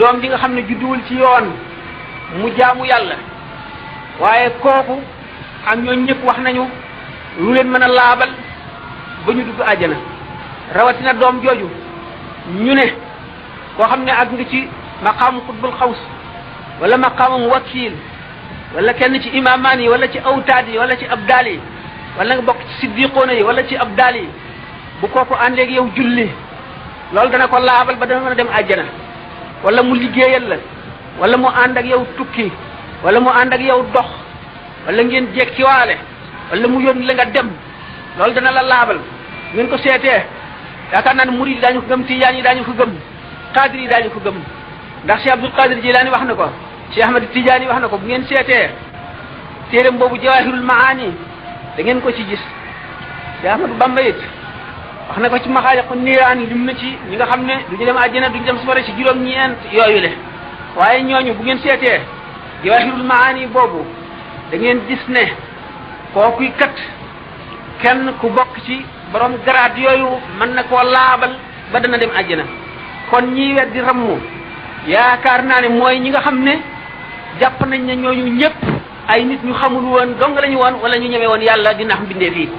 doom bi nga xam ne judduwul ci yoon mu jaamu yàlla waaye kooku ak ñooñu ñëpp wax nañu lu leen mën a laabal ba ñu dugg àjjana rawatina doom jooju ñu ne koo xam ne ak nga ci maqaamu xutbul xaws wala maqaamu wakiil wala kenn ci imaamaan yi wala ci awtaad yi wala ci abdaal yi wala nga bokk ci siddiqoona yi wala ci abdaal yi bu kooku àndeeg yow julli loolu dana ko laabal ba dana mën a dem àjjana wala mu liggéeyal la wala mu ànd ak yow tukki wala mu ànd ak yow dox wala ngeen jekkiwaale wala mu yónni la nga dem loolu dana la laabal ngeen ko seetee yaakaar naa ne murid yi daañu ko gëm tijaan yi daañu ko gëm qadir yi daañu ko gëm ndax Cheikh Abdul Qadir Jilaani wax na ko Cheikh Ahmad Tijaani wax na ko bu ngeen seetee téeram boobu Jawaahirul Maani da ngeen ko ci gis Cheikh Ahmadu Bamba it wax na ko ci Maxaaliqu Niiraan lim na ci ñi nga xam ne duñu dem àjjana duñu dem safara ci juróom-ñeent yooyu le waaye ñooñu bu ngeen seetee Jawaahirul Maani boobu da ngeen gis ne kookuy kat kenn ku bokk ci borom garaat yooyu mën na koo laabal ba dana dem àjjana kon ñiy weddi rammu yaakaar naa ne mooy ñi nga xam ne jàpp nañ ne ñooñu ñëpp ay nit ñu xamul woon dong lañu woon wala ñu ñeme woon yàlla di nax mbindeef yi